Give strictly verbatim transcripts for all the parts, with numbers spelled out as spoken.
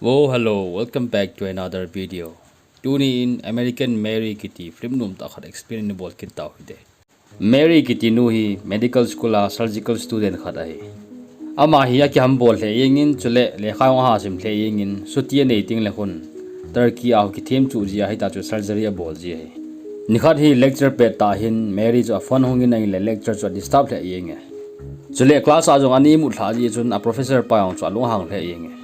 Oh, hello, welcome back to another video. Tuni in American Mary kiti film nom tah khat explain ni bol kit tau hite. Mary kiti nu hi medical school a surgical student khat ahi. Ama hi akiham bol lheh jengin, chule lekha jong aha sim lheh jengin, chuti anei teng le khun Turkey a kithem chu ji ahi ta chu surgery abol ji ahi. Nikhat hi lecture pet tah hin Mary chu aphone hung in ahile lecture chu adisturb lheh jenge. Chule class a jong ana imut lhah jeh chun a professor pa jong chu alunghang lheh jenge.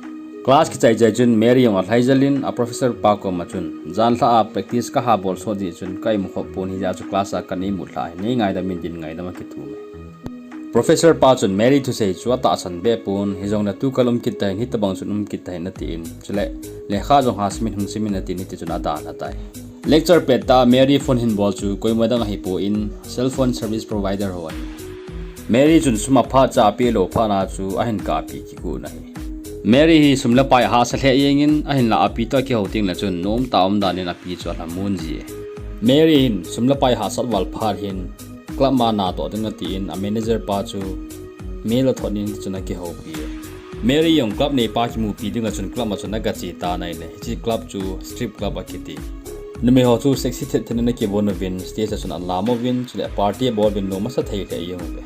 Class kichai chai chun Mary jong alhai jel in a professor pa koma chun, "Janlhah a practice kaha bol sot jeh chun ka imu khop pon, hijeh a chu class a kana imut lhah hi, nei ngaidam in," tin ngaidam akithum e. Professor pa chun Mary thusei chu atahsan be pon, hijongle tukal um kit tahin, hitobang chun um kit tahin atin. Chule lekha jong ha sim in, hung sim in atin, hiti chun adalha tai. Lecture pet tah a Mary phone hin bol chu koima dang ahipon, cell phone service provider ho ahi. Mary chun sum aphat cha apeh lou phat na chu ahin kahpi kikun ahi. Mary hi sum le pai ahahsa lheh jengin, ahinla api toh akihou teng le chun nom tah umdan in api chu alhamon ji e. Mary hin sum le pai hahsat val phat hin club ma natoh ding atin, a manager pa chu mail athot in, hiti chun akihoupi e. Mary jong club neipa kimupi dinga chun club a chun agache tan ahile, hiche club chu strip club akiti. Numei ho chu sexy thet thet in akivon uvin, stage a chun alam uvin, chule party abol uvin, nom asa thei lheh jeng uve.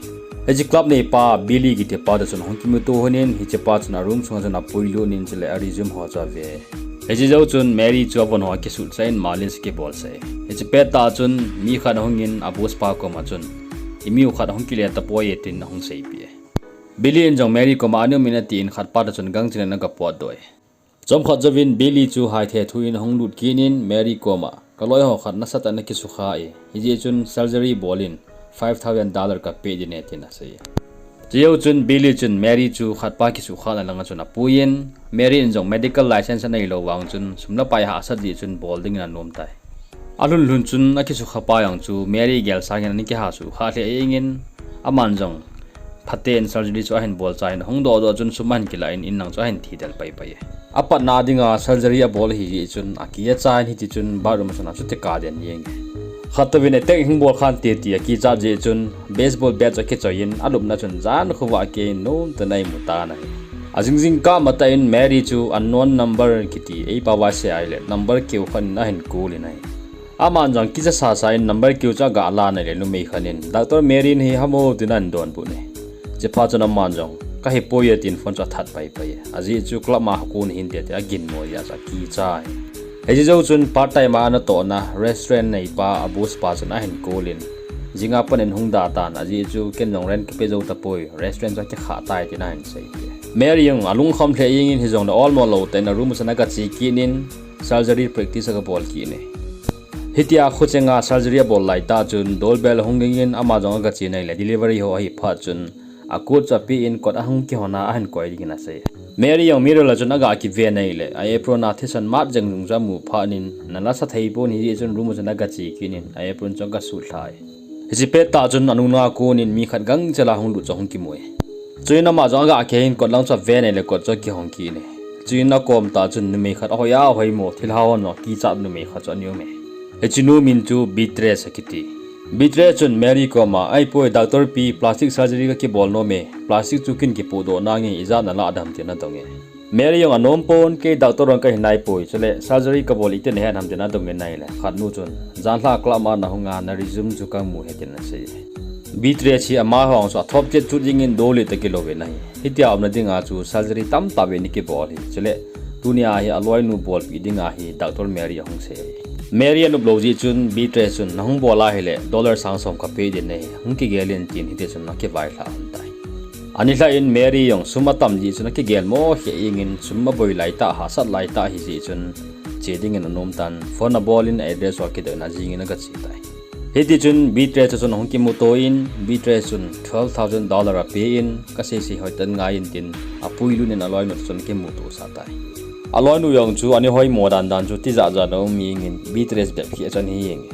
Hiche club neipa Billy kiti pa toh chun ahung kimuto lhonin, hiche pa chun a room sunga chun apuilut in, chule a resume ho chu ave. Hiche jou chun Mary chu avon ho akisutsa in, malin akibol sa e. Hiche pet tah chun mi khat ahung in, a boss pa koma chun, "Imiu khat ahung kile tapoi e," tin ahung seipeh e. Billy in jong Mary koma ana um in atin, khat pa toh chun gangchin in agapotdoh e. Chomkhat jouvin Billy chu haithe thu in ahung lut kit in Mary koma, "Kaloi ho khat nasatah in akisukha e, hijeh chun surgery bol in five thousand dollar kapeh ding e," tin asei e. Chujou chun Billy chun Mary chu khat pa kisukhana langa chun apuiyin, Mary in jong medical license aneilou vang chun sum le pai hahsat jeh chun bol dingin anom tai. Alhun lhun chun akisukha pa jong chu Mary gel sangin ana kiha sukha lheh jengin, aman jong phaten surgery chu ahin bol chain, ahung doh doh chun sum ahin kilah in, in lang chu ahin thi del pai pai e. Apatna dinga surgery abol ahi jeh chun aki achain, hiti chun bathroom a chun achuti kaden jenge. Khat touvin attack hung bol khante ti akichat jeh chun baseball bat chu akichoiyin, alupna chun jan khovah a keiyin nomtah in a imu tan ahi. Ajing jingkah matah in Mary chu unknown number kiti, eipao a sei ahile number keu khat in ahin call in ahi. Aman jong kicha sasa in number keu chu aga lan ahile numei khat in, "Doctor Mary nahi ham o?" tin ahin donbut e. Chuphat chun aman jong, "Kahipoi e," tin phone chu athat pai pai e. Ajeh chu club ma hakon hinte tia aginmo jeh a chu akicha e. Hiche jou chun part time a anatohna restaurant neipa a boss pa chun ahin call in, "Jinga pat in hung da tan, ajeh chu ken jong rent kape jou tapoi, restaurant chu akikhah tai," tin ahin sei e. Mary jong alungkham lheh jengin, hijongle olmo lou tah in a room a chun agache kit in surgery practice agabol kit e. Hitia khuchenga surgery abol laitah chun doorbell ahung ringin, ama jong agache in ahile delivery ho ahi phat chun a coat chu apen kot ahung kihonna ahin koi dingin asei. Mary jong mirror a chun aga kiven ahile a apron a thisan mat jeng jong chu amu phat in, nalasa thei pon, hijeh chun room a chun agache kit in a apron chu agasutlha e. Hiche pettah chun anunga konin mi khat gangchela hung lut chu ahung kimu e. Chuin ama jong aga kihei in kot lang chu aven ahile kot chu akihong kit e. Chuin akom tah chun numei khat ahoi a ahoimo, thilha hon jong kichat numei khat chu ana um e. Hiche nu min chu Beatrice akiti. Beatrice chun Mary koma, "Ahipoi, doctor pi, plastic surgery kakibol nom e, plastic chu kin kipohdoh nange, ijat nalah dem?" tin adong e. Mary jong anom pon, "Kei doctor jong kahi naipoi, chule surgery kabol iti nahet ham?" tin adong in ahile, khatnu chun, "Janlhah club ma nahunga na resume chu kamu ahi," tin asei e. Beatrice hi amaho chu athop chet chut jengin doli tah kilou in ahi. Hitia umna dinga chu surgery tamtah vei ana kibol ahi. Chule tunia hi aloinu bolpeh dinga hi doctor Mary ahung sei ahi. Mary anop lou jeh chun Beatrice chun, "Nahung bol ahile dollar sang som kapeh ding nahi, hung kigel in," tin hiti chun akivailhah lhon tai. Anilhah in Mary jong sum atam jeh chun akigelmo kheh jengin, sum aboi laitah, hahsat laitah ahi jeh chun che dingin anom tan, phone abol in address ho akidoh in ajing in agache tai. Hiti chun Beatrice toh chun ahung kimuto in, Beatrice chun twelve thousand dollar apen, "Kaseisei hoitah in ngai in," tin apuilut in aloinu toh chun akimuto sah tai. Aloinu jong chu ana hoimo dandan chu tijat jat a um jengin, Beatrice bep kheh chu ana hi jenge.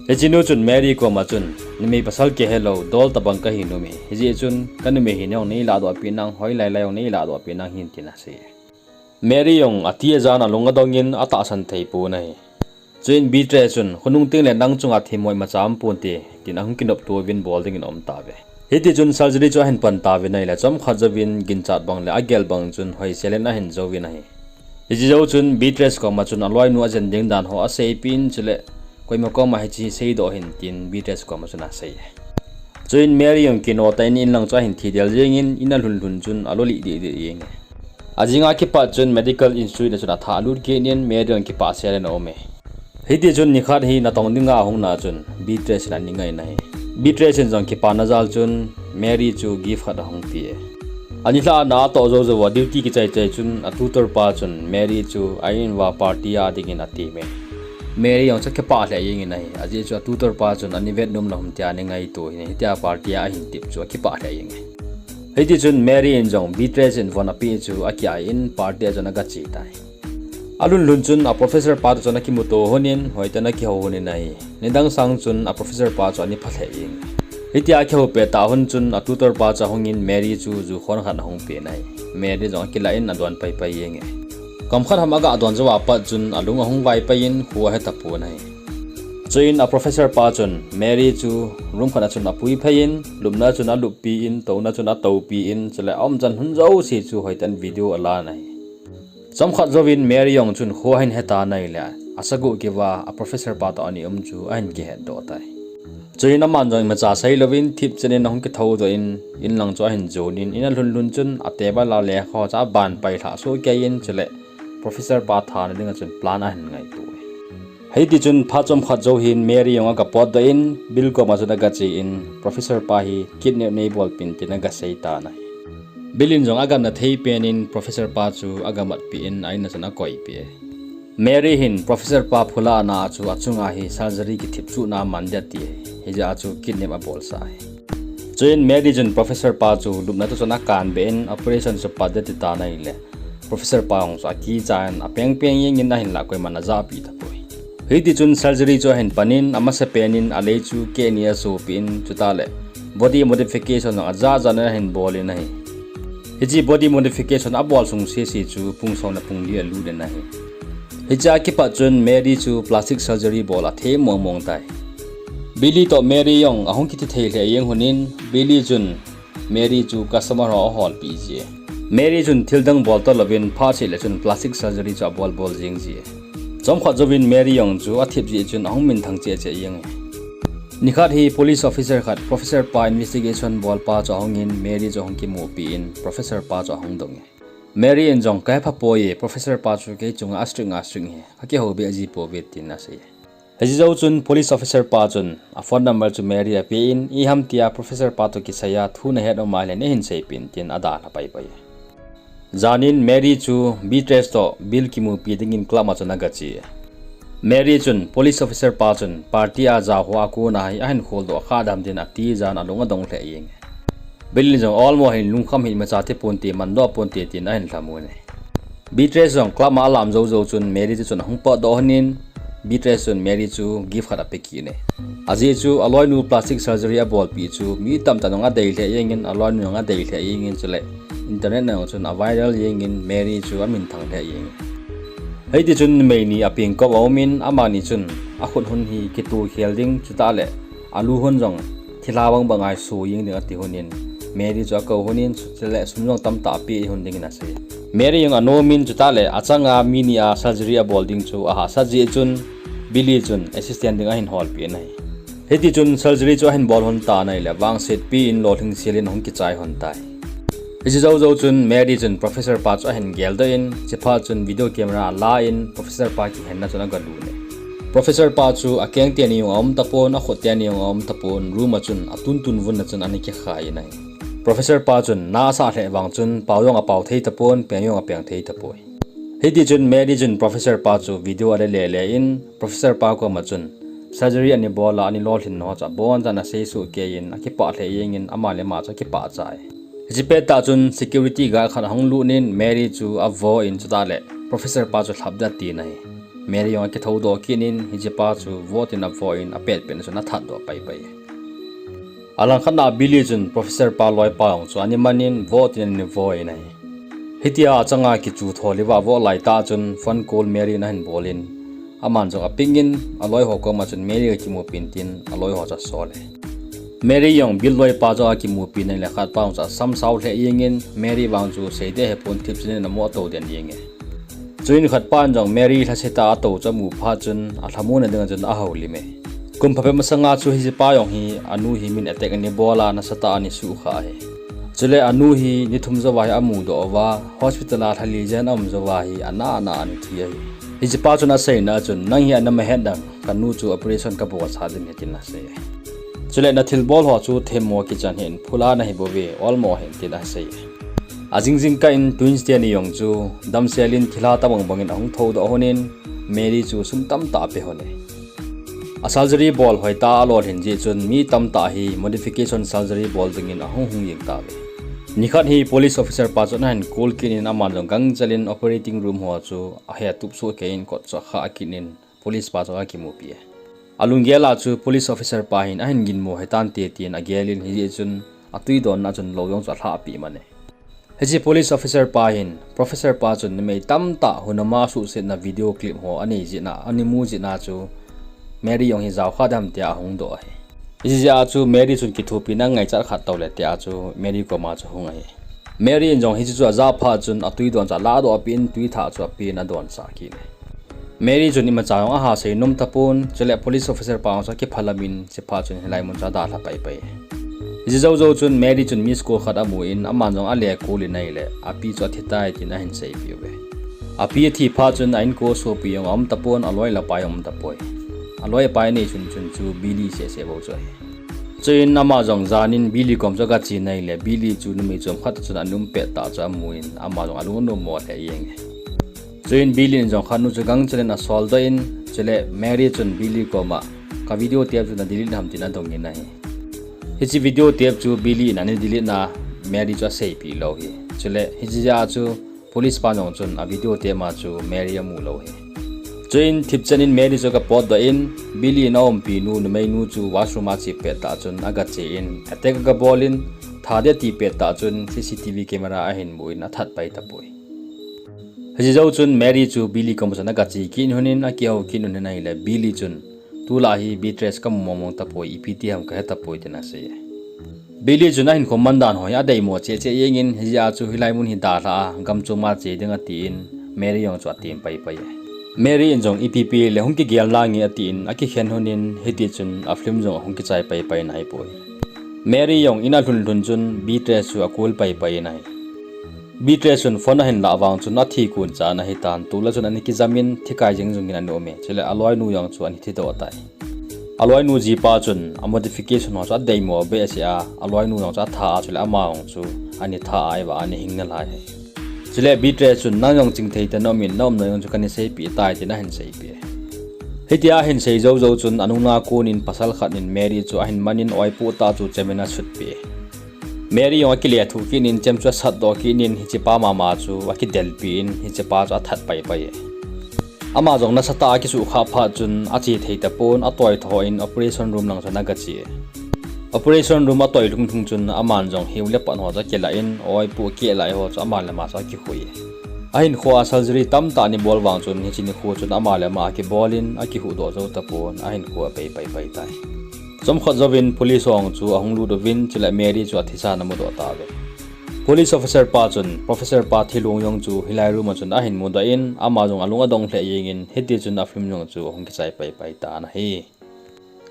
Hiche nu chun Mary koma chun, "Numei pasal kihe lou, dol tobang kahi nom e. Hijeh chun kanumei hi nahung neilahdoh peh nang, hoilai lai jong neilahdoh peh nang hin," tin asei e. Mary jong ati ajan alung adongin atahsan thei pon ahi. Chuin Beatrice chun, "Khonung tengle nang chunga themmo imacha um ponte," tin ahung kinopto uvin bol dingin aum tauve. Hiti chun surgery chu ahin pan tauvin ahile, chomkhat jouvin ginchat bang le agel bang chun hoisel in ahin jouvin ahi. Hiche jou chun Beatrice koma chun aloinu ajen ding dan ho aseipeh in, chule koima koma hiche hi seidoh hih in tin Beatrice koma chun asei e. Chuin Mary jong kino tah in inlang chu ahin thidel jengin, in alhun lhun chun alolih deh deh jenge. Ajing a kipat chun Medical Institute a chun athah alut kit in Mary jong kipah sel in aum e. Hiti chun nikhat hi natong dinga ahung na chun Beatrice in ana ngai in ahi. Beatrice in jong kipana jal chun Mary chu gift khat ahung pe e. Anilhah a ana toh jou jou a duty kichai chai chun a tutor pa chun Mary chu a in uva party a dingin atem e. Mary jong chu akipah lheh jengin ahi. Ajeh chu a tutor pa chun ana vet nom lou ham tia ana ngaito ahin, hitia party a ahin tep chu akipah lheh jenge. Hiti chun Mary in jong Beatrice in von apeh chu akiah in party a chun agache tai. Alhun lhun chun a professor pa toh chun akimuto lhon in, hoitah in akihou lhon in ahi. Nidang sang chun a professor pa chu ana pha lheh jenge. Hitia akihou pet tah lhon chun a tutor pa chu ahungin Mary chu ju khon khat ahung pe in ahi. Mary jong akilah in adon pai pai jenge. Kom khat ham aga don jou a pat chun alung ahung vaipai in kho ahe tapon ahi. Chuin a professor pa chun Mary chu room khat a chun apui phei in, lupna chun aluppi in, touna chun atoupi in, chule aumchan lhon jouse chu hoitah in video alan ahi. Chomkhat jouvin Mary jong chun kho ahin he tan ahile, asagoh keuva a professor pa toh ana um chu ahin kihetdoh tai. Chuin aman jong imacha seilouvin thipchen in ahung kithoudoh in, inlang chu ahin jon in, in alhun lhun chun a table a lekha ho chu abanpai lhah sohkei in, chule professor pa thana dinga chun plan ahin ngaito e. Hiti chun phat chomkhat jou hin Mary jong aga potdoh in, Bill koma chun agache in, professor pa hi kidnap neibolpeh in tin agasei tan ahi. Bill in jong agamna thei pen in professor pa chu agamatpeh in a in a chun akoipeh e. Mary hin professor pa phulahna a chu achunga hi surgery kithipchuhna aman ding ati ahi. Hijeh a chu kidnap abolsah ahi. Chuin Mary chun professor pa chu lupna toh chun akanbe in operation chu pat ding ati tan ahile, professor pa jong chu akicha in apeng peng jengin ahinlah koiman ajahpeh tapoi. Hiti chun surgery chu ahin pan in, amasapen in alei chu keh ni asopeh in, chutah le body modification jong ajat jat in ahin bol in ahi. Hiche body modification abol sung sese chu pung som le pung li alut in ahi. Hichea kipat chun Mary chu plastic surgery bol athei mong mong tai. Billy toh Mary jong ahung kiti thei lheh jeng lhon in, Billy chun Mary chu customer ho aholpeh ji e. Mary chun thildang bol talouvin phat cheh le chun plastic surgery chu abol bol jeng ji e. Chomkhat jouvin Mary jong chu athip jeh chun ahung minthang cheh cheh jeng e. Nikhat hi police officer khat professor pa investigation bolpa chu ahungin Mary chu ahung kimupi in professor pa chu ahung dong e. Mary in jong kahepha poi e, professor pa chu kei chunga astrict nga strict hi, akihou beh ji pouve tin asei e. Hiche jou chun police officer pa chun a phone number chu Mary apen, iham tia professor pa toh kisaiya thu nahet um ahile neihin seipeh in tin adalha pai pai e. Janin Mary chu Beatrice toh Bill kimupi dingin club a chun agache e. Mary chun police officer pa chun party a jaoho a kona hi ahin kholdoh kha dem tin ati jan alung adong lheh jeng e. Bill in jong almo hin lungkham hi imacha ti ponte, mandoh ponte tin ahin lhamon e. Beatrice jong club a alam jou jou chun Mary chu chun ahung potdoh lhonin, Beatrice chun Mary chu gift khat ape kit e. Ajeh chu aloinu plastic surgery abolpi chu mi tamtah in jong adei lheh jengin, aloinu jong adei lheh jengin chule internet a jong chun aviral jengin Mary chu aminthang lheh jeng e. Hiti chun numei ni apengkop aumin, amani chun akhut lhon hi kitoh khel ding, chutah le alu lhon jong thilha bang banga so jeng ding ati lhonin, Mary chu akou lhonin, chule sum jong tamtah apeh lhon dingin asei. Mary jong anomin, chutah le achanga mi ni a surgery abol ding chu ahahsat jeh chun, Billy chun assistant ding ahin holpeh in ahi. Hiti chun surgery chu ahin bol lhon tan ahile, vangsetpi in lolhing sel in ahung kichai lhon tai. Hiche jou jou chun Mary chun professor pa chu ahin geldoh in, chuphat chun video camera ala in professor pa kihenna chun agalut e. Professor pa chu akeng teni jong aum tapon, akhut teni jong aum tapon, room a chun atun tun vun a chun ana kikhai in ahi. Professor pa chun na asah lheh vang chun pao jong apao thei tapon, peng jong apeng thei tapoi. Hiti chun Mary chun professor pa chu video ale le le in, professor pa koma chun surgery ana bol a ana lolhin ho chu abonchan asei sohkei in akipah lheh jengin ama le ama chu akipah chai. Hiche pettah chun security guard khat ahung lut in Mary chu avo in chutah le professor pa chu lhap ding atin ahi. Mary jong akithoudoh kit in hiche pa chu vote in avo in apet pet in chun athatdoh pai pai. Alangkhat a Billy chun professor pa loipa jong chu ana man in vote in ana vo in ahi. Hitia achanga kichu thol uva avoh laitah chun phone call Mary in ahin bol in, aman jong aping in aloiho koma chun Mary kakimupi in tin aloiho chu asol e. Mary jong Bill loipa chu akimupi in ahile khatpa jong chu asam sao lheh jengin Mary vang chu seiding ahepon thipchen in amoh tou den jeng e. Chuin khat pan jong Mary lhasetah a atou chu amu phat chun alhamon a dinga chun ahoulim e. Kum phabep masanga chu hiche pa jong hi anu hi min attack anabol a nasatah a anasukha ahi. Chule anu hi ni thum jouva hi amudoh uva, hospital a lha li jen aum jouva hi ana ana anathi ahi. Hiche pa chun aseina chun, nang hi anama het dang, kanu chu operation kabolsah ding ahi tin asei. Chule nathilbol ho chu themmo kichan hih in, phula nahi bouve, olmo hih in tin asei. Ajing jingkah in twins teni jong chu damsel in thilha tabang bangin ahung thoudoh lhonin, Mary chu sum tamtah ape lhone. A surgery bol hoitah a alolhin jeh chun mi tamtah hi modification surgery bol dingin ahung hung jeng tauve. Nikhat hi police officer pa chun ahin call kit in aman jong gangchel in operating room ho chu ahetupsuh kei in kot chu akhah kit in police pa chu akimupi e. Alunggel a chu police officer pa hin ahin ginmo hitante tin agel in hijeh chun atwi donna chun lou jong chu alhahpeh man e. Hiche police officer pa hin professor pa chun numei tamtah hunama asuhsetna video clip ho anei jeh a, anamu jeh a chu Mary jong hi jaokha dem tia ahung doh ahi. Hijeh a chu Mary chun kithopina ngaichat khat toule tia chu Mary koma chu ahung ahi. Mary in jong hiche chu ajah phat chun atwi don chu alahdoh peh in twi thah chu apen adonsah kit e. Mary chun imacha jong aha seinom tapon, chule police officer pa jong chu akiphalam in hiche phat chun hilai mun chu adalha paipai. Hiche joujou chun Mary chun miss call khat amun aman jong ale call in ahile api chu athitai tin ahin seipeh uve. Api athi phat chun a inko sopi jong aum tapon, aloi le apai jong aum tapoi. Aloi apai anei chun chun chu Billy sehseh bou chu ahi. Chuin ama jong jan in Billy kom chu agache in ahile Billy chu numei chomkhat chun ana um pettah chu amun ama jong alung anommo lheh jenge. Chuin Billy in jong khat nu chu gangchel in asoldoh in, chule Mary chun Billy koma, ka video tape chu na delete nam tin adongin ahi. Hiche video tape chu Billy in ana delete na Mary chu aseipeh lou ahi. Chule hiche jeh a chu police pa jong chun a video tape ma chu Mary amu lou ahi. Chuin thipchan in Mary chu agapotdoh in, Billy in aumpinu numeinu chu washroom a ache pettah chun agache in attack agabol in, tha ding ati pettah chun CCTV camera ahin mu in athat pai tapoi. Hiche jou chun Mary chu Billy koma chun agache kit lhonin akihou kit lhonin ahile Billy chun, tulai hi Beatrice kamu mongmong tapoi, ipi ti ham kahe tapoi tin asei e. Billy chun ahinkho mandan ho hi adeimo cheh cheh jengin hijeh a chu hilai mun hi dalha a gamchom a che ding atin Mary jong chu atem paipai e. Mary in jong ipi pi le hung kigel nange atin akikhen lhonin hitichun a film jong ahung kichai paipai naipoi. Mary jong in alhun lhun chun Beatrice chu akol paipai in ahi. Beatrice chun phone ahin lah vang chun athi kon chan ahitan, tula chun ana kijamin thikai jing jungin ana ume, chule aloinu jong chu ana thidoh tai. Aloinu jipa chun a modification ho chu adeimo behseh a, aloinu jong chu atha a, chule ama jong chu ana tha a, ahivang ana hing nalai ahi. Chule Beatrice chun nang jong chingthei tah in aumin, naumna jong chu kana seipeh tai tin ahin seipeh e. Hitia ahin sei joujou chun anunga konin pasal khat in Mary chu ahin manin oipoh tah chu chemin asutpeh e. Mary jong akilethuh kit in chem chu asatdoh kit in hichepa mama chu akidelpi in hichepa chu athat paipai e. Ama jong nasatah a akisuhkhah phat chun ache thei tapon, atoi tho in operation room lang chu ana gache e. Operation room atoi lhung lhung chun aman jong hiu le pat ho chu akilah in oipoh keh lai ho chu ama le ama chu akikhui e. Ahinkhoa surgery tamtah anabol vang chun hiche nikho chun ama le ama akibol in akihuhdoh jou tapon, ahinkho apei paipai tai. Chomkhat jouvin police ho chu ahung lut uvin chule Mary chu athisa anamudoh tauve. Police officer pa chun professor pa thilong jong chu hilai room a chun ahin mudoh in ama jong alung adong lheh jengin hitichun a film jong chu ahung kichai paipai tan ahi.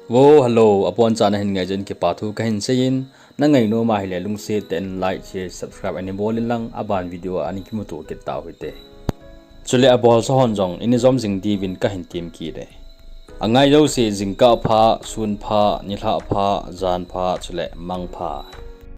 Wo, hello, abonchan nahin ngai jeh in kipa thu kahin seiyin, nangainom ahile lungset tah in like, share, subscribe anabol in lang aban video a ana kimuto kit tau hite. Chule abolsa hon jong inajom jing diuvin kahin tem kit e. Angai jouse jingkah pha, sun pha, nilhah pha, jan pha, chule mang pha.